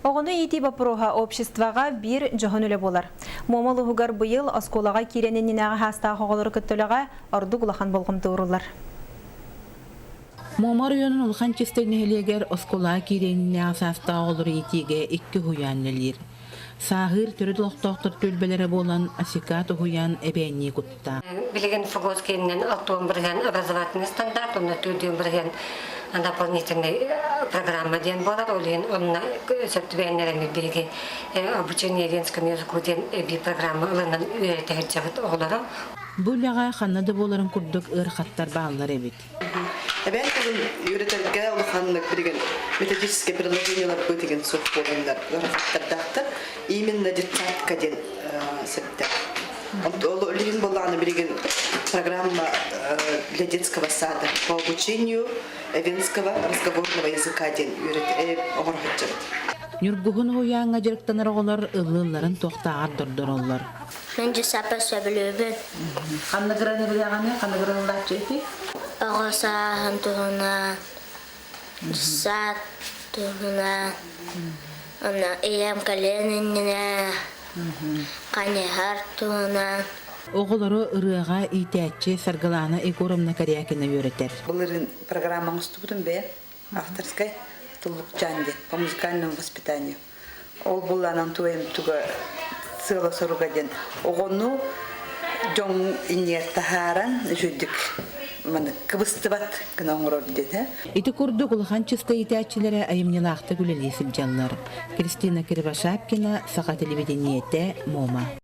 Оҕону иитии боппуруоһа обществоҕа биир дьоһун үлэ буолар. Муома улууһугар быйыл оскуолаҕа киирэн иннинээҕи саастаах оҕолору кытта үлэҕэ ордук улахан болҕомто ууруллар. Муома оройуонун Улахан Чистай нэһилиэгэр оскуолаҕа киириэн иннинээҕи саастаах оҕолору иитиигэ икки уһуйаан үлэлиир. Сааһыыр төрүт олохтоохтор түөлбэлэрэ буолан Асикат уһуйаан эбээннии кутта. Билигин ФГОС киининэн 60% образовательный стандарт, онно 40% дополнительный программа диэн буолар. Ол иһин онно сөп түбэһиннэрэммит биһиги обучение венскому языку диэн эбии программа ылынан үөрэтэ сылдьабыт оҕолору. Бу үлэҕэ ханна да буоларын курдук ыарахаттар бааллар эбит. Эбээн тылын үөрэтэргэ улаханнык билигин методическай приложениеларбыт игин суох буоланнар ыарахаттардаахтар. Именно детсадка диэн сөптөөх. Ол билигин буоллаҕына билигин программа для детского сада по обучению эвенского разговорного языка диэн үөрэт оҥоро сылдьабыт. Ньургуһун уһуйааҥҥа дьарыктанар оҕолор ыллыылларын туохтааҕар дордороллор. Мен дьысапа сөбүлүүбүн. Ханна гыран ырыаҕаны, ханна гыран ити? Оҕо сааһын туһунан, саат туһунан, онно ийэм кэлиэн иннинэ, хайыһар туһунан. Оҕолору ырыаҕа иитээччи Саргылаана Егоровна Корякина үөрэтэр. Былырыын программа оҥостубутум бэйэм авторскай Туллукчаан диэн по музыкальному воспитанию. Ол булланан туйам туга сыала-соруга диэн оҕону дьон иннигэр таһааран үчүгдүк маны кыбыстыбат гына оҥорор диэн. Ити курдук улахан чыста иитээччилэрэ айымньылаахтык үлэлии сылдьаллар. Кристина Кривошапкина, Саха телевидениетэ, Муома.